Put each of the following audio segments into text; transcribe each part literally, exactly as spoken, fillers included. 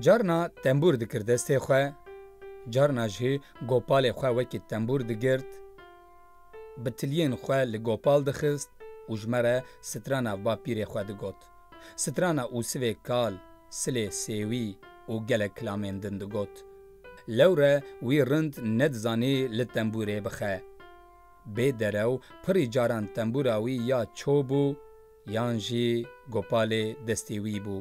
Carna tembûr dikir destê xwe, carna jî gopalê xwe wekî tembûr digirt, bi tiliyên xwe li gopal dixist û ji me re strana bapîrê xwe digot. Strana Ûsivê Kal, Silê Sêwî û gelek kilamên din digot. Lewre wî rind nedizanî li tembûrê bixe. Bê derew pirî caran tembûra wî ya ço bû, yan jî gopalê destê wî bû.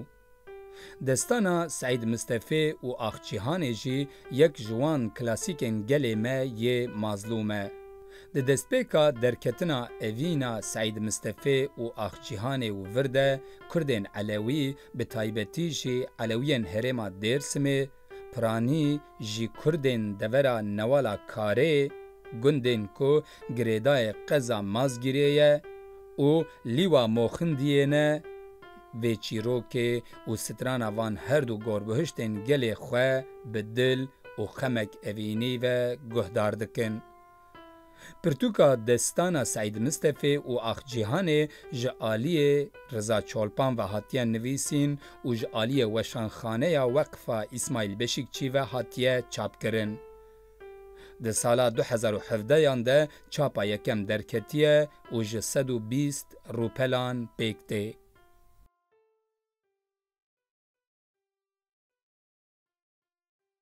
Destana Seîd Mistefê û Ax Cîhanê jî yek ji wan klasîkên gelê me yê mazlûm e. Di destpêka derketina evîna Seîd Mistefê û Ax Cîhanê û vir de Kurdên Elewî, bi taybetî jî Elewiyên herêma Dêrsimê, piranî jî Kurdên devera Newala Karê, gundên ku girêdayê qeza Mazgîrê ye û lîwa Moxindiyê ne, vê çîrokê û strana van her du gorbihiştên gelê xwe bi dil û xemek evînî ve guhdar dikin. Pirtûka destana Seîd Mistefê û Ax Cîhanê ji aliyê Riza Çolpan ve hatiye nivîsîn û ji aliyê Weşanxaneya Weqfa Îsmaîl Beşîkçî ve hatiye çapkirin. Di sala du hezar û hevdeyan de çapa yekem derketiye û ji sed û bîst rûpelan pêk tê.